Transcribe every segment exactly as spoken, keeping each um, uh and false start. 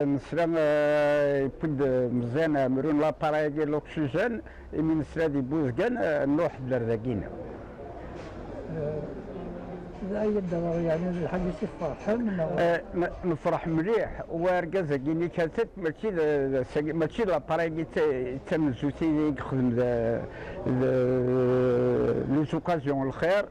Nesra, eh, yewwi-d Meẓyan Ɛemrun l'appareil-agi, l'oxygène, imi nesra di Buzgan, eh, nruḥ-d ar dagina. Ay d-aɣer, yeɛni d lḥaǧa i tferḥem neɣ? Eh, n- nefreḥ mliḥ, wa argaz-agi-nni kan, mačči d- d- sagi- mačči d l'appareil-agi d ta- d tamenzut i i yexdem d- d- les occasions lxir.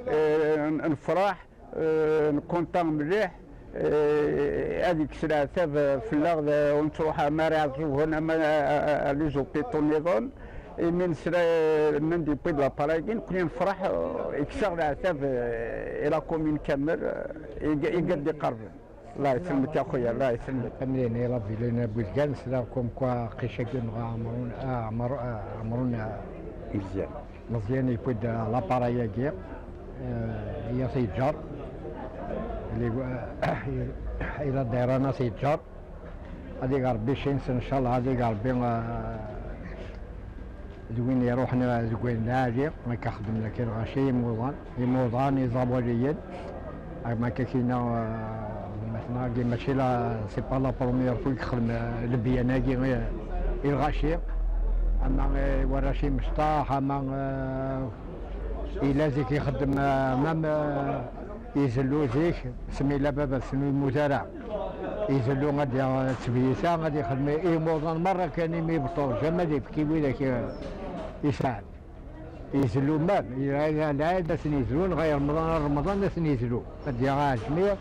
Eh, n- nefreḥ, eh, nkunta mliḥ. Eh, ad ikkes leɛtab, eh, fell-aɣ, d- ur nettruḥ ama ar Iɛeẓẓugen ama a- a- a- les hôpitaux nniḍen. Imi nesra, eh, nnan-d yewwi-d l'appareil-agi, nekkni nefreḥ, eh, ikkes-aɣ leɛtab, eh, i la commune kamel, eh, i i d-iqerben. Allah yesselmek a xuya, Allah yesselmek. Tamlin i la ville n Buzgan, nesla comme quoi aqcic-agi neɣ Ɛemrun, ah, Ɛmer- ah, Ɛemrun, ah, Meẓyan. Meẓyan yewwi-d, ah, l'appareil-agi, eh, i as-yeǧǧer. Li- ah, i la ddayra-nni as-yeǧǧer. Ad ig Rebbi cci-nsen, ncallah, ad ig Rebbi, ah, d win iruḥen deg wayen lɛali, akka xedmen akka lɣaci imuḍan, imuḍan, iẓawaliyen, am akka kina, eh, gma-tneɣ-agi mačči la, c'est pas la première fois i yexdem, eh, lebyan-agi, eh, i lɣaci, ama, eh, warrac imecṭaḥ, ama, eh, ila zik ixeddem, eh, même, eh, izellu zik, smi la baba-tsen ur yemmut ara. Izellu ad d-, ttbeyta ad ixdem imuḍan merra kan imi beṭṭu, jamais ad ifki widak, eh, isɛan. Izellu mam, lɛid ad sen-izlun, ɣer Remḍan ar Remḍan ad sen-izlu. Ad d-yaɣ aɛejmiṛ,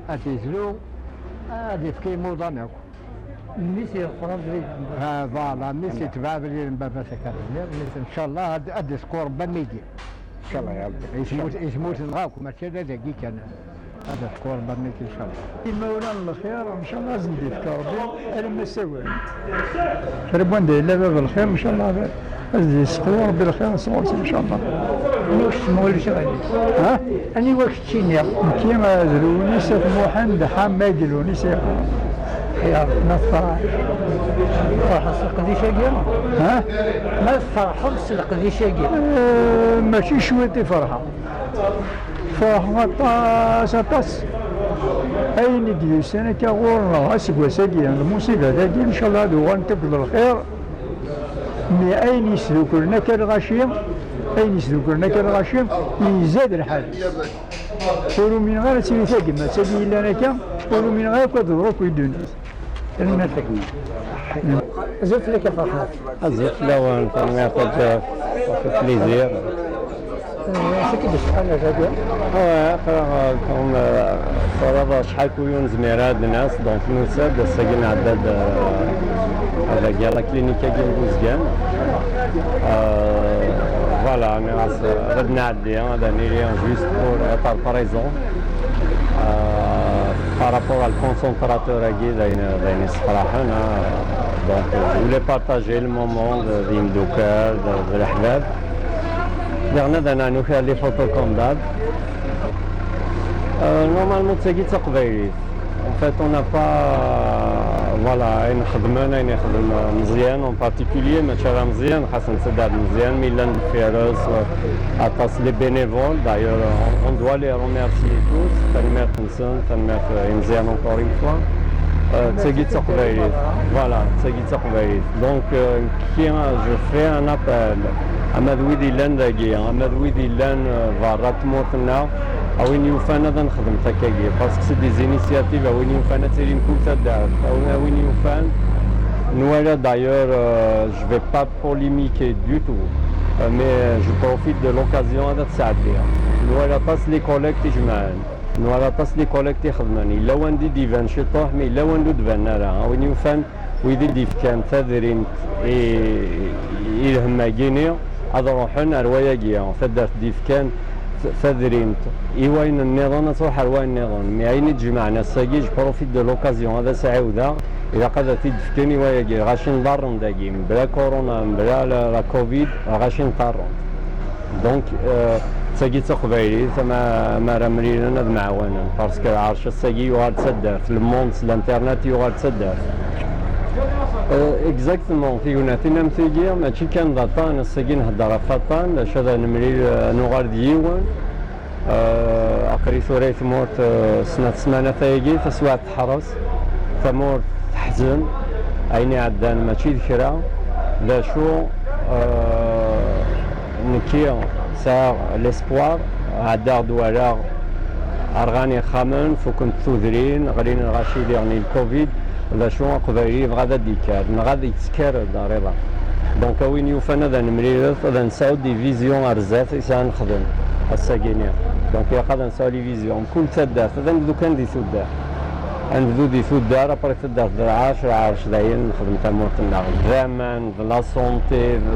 ad izlu, ad ifk imuḍan akk. Mmi-s yeḍfer abrid n baba. Ah, voilà, mmi-s yetbeɛ abrid n baba-s akka d-nniɣ, mmi-s ncallah ad, ad d-isku Rebbi am wigi. Ncallah ya Rebbi. Ismut, ismut dɣa akk, mačči ala dagi kan. Ad ixku Rebbi amek ncallah. Imawlan n lxir, ncallah ad sen-d-ifk Rebbi alamma ssawalen. Kra n wanda yella bab n lxir, ncallah ad d-yesqu Rebbi lxir sɣur-s, ncallah. Aniwa kečč ma ulac aɣilif? Ha? Aniwa keččini? Nekki d Lewnis At Muḥend Ḥamag, Lewnis Iqran. Ya Rebbi, ma tferḥ-, tferḥeḍ s leqdic-agi? Ha? Ma tferḥeḍ s leqdic-agi? Eh, mačči cwiṭ i ferḥeɣ. Ferḥeɣ aṭas, aṭas. Ayen i d-yusan akka ɣur-neɣ aseggas-agi, lmusibat-agi, ncallah ad uɣalent akk d lxir. Mi ayen yesduklen akka lɣaci, ayen yesduklen akka lɣaci, izad lḥal. Ur umineɣ ara d tili tagmat-agi yellan akka, ur umineɣ ara akk ad teḍru akk di ddunit. Tanemmirt-ik. Azul fell-ak a Ferḥat. Azul fell-awen, tanemmirt a Jeff, ça fait plaisir. Acu k-id-yesqan ar dagi? Ah, aql-aɣ, euh, comme, euh, twalaḍ acḥal kul yiwen nezmir ad d-nas, donc nusa-d, ass-agi nɛedda-d, euh, dagi la clinique-agi n Buzgan. Euh, voilà, nniɣ-as, euh, ad nɛeddi, ad nili juste pour être présent. Euh, par rapport à le concentrateur-agi, d ayen, d ayen yessefraḥen, hein. Donc, je voulais partager le moment d, d yimeddukal, d, d leḥbab. Yerna d aneɛnu kra les photos comme d'hab. Euh, normalement, d tagi d taqbaylit. En fait, on n'a pas, voilà, ayen xedmen, ayen ixdem Meẓyan en particulier, mačči ala Meẓyan, xas n Saddad Meẓyan, mi llan deffir-s, euh, aṭas les bénévoles, d'ailleurs, on, on doit les remercier tous, tanemmirt-nsen, tanemmirt, euh, i Meẓyan encore une fois. Euh, d tagi d taqbaylit, voilà, d tagi d taqbaylit. Donc, euh, nekki, je fais un appel, ama d wid yellan dagi, ama d wid yellan, euh, berra n tmurt-nneɣ, a win yufan ad nexdem takkagi, parce que c'est des initiatives, a win yufan ad tilin kul taddart, a win, a win yufan, nwala d'ailleurs, euh, je vais pas polémiquer du tout, euh, mais je profite de l'occasion ad t-sɛeddiɣ. Nwala aṭas les collectes i jemɛen, nwala aṭas les collectes i xedmen, yella wanda i d-iban ciṭuḥ, mais yella wanda ur d-banen ara, a win yufan wid i d-ifkan tadrimt i, i lhemm-agi-ni, ad ruḥen ar wayagi, taddart d-ifkan t- tadrimt i wayen nniḍen, ad truḥ ar wayen nniḍen. Mais ayen i d-jemɛen ass-agi, je profite de l'occasion ad as-ɛiwdeɣ, ilaq ad t-id-fken i wayagi, lɣaci nḍerren dagi, mebla corona, mebla la, la covid, lɣaci nḍerren. Donc, euh, d tagi d taqbaylit, ama, ama ara mlilen ad mɛawanen, parce que lɛerc ass-agi yuɣal d taddart, le monde s l'internet yuɣal d taddart. Euh, exactement, tignatin am tigi, mačči kan d aṭan, ass-agi nhedder ɣef aṭan, d acu ad nemlil, euh, nuɣal d yiwen. Euh, aql-i tura i tmurt, euh, snat ssmanat ayagi, taswiɛt teḥres, tamurt Ayen iɛeddan mačči d kra, d acu, eh, nekki sɛiɣ l'espoir, ɛeddaɣ-d walaɣ rɣan ixxamen, fuken tudrin, ɣlin lɣaci diɣen i lcovid, d acu aqbayli yebɣa ad d-yekker, neɣ ad yettker d ariḍa. Donc a win yufan ad nemlilet, ad nesɛu des visions ar zdat i s ad nexdem ass-agi-nni. Donc ilaq ad nesɛu les visions, mkul taddart, ad nebdu kan di tuddar. Ad nebdu di tuddar, après taddart d lɛerc, lɛerc dayen nexdem tamurt-nneɣ. D aman, d la santé, d,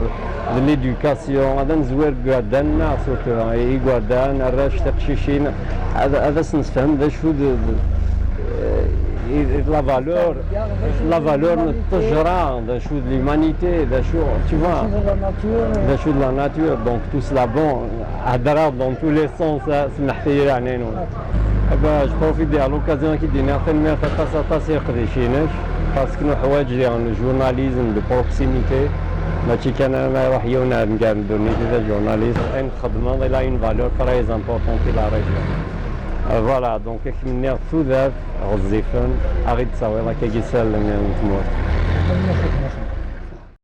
d l'éducation, ad nezwir deg igerdan-nneɣ, surtout igerdan, arrac, tiqcicin, ad, ad as-nessefhem d acu d, d, eh, la valeur, la valeur n ttejra, d acu d l'humanité, d acu, tu vois, d acu d la nature, donc tout cela, bon, heddreɣ dans tous les sens, ah, semḥet-iyi leɛnaya-nwen. Eh ben, je profite de l'occasion ad k-id-iniɣ tanemmirt aṭas, aṭas i leqdic-inek, parce que nuḥwaǧ diɣen le journalisme de proximité, mačči kan ara ma iruḥ yiwen ar nnger n ddunit d ajournaliste, ayen txeddmeḍ, il a une valeur très importante i la région. Euh, voilà, donc ad k-nniɣ tudert ɣezzifen, ad ɣ-id-tawiḍ akkagi s allen n tmurt.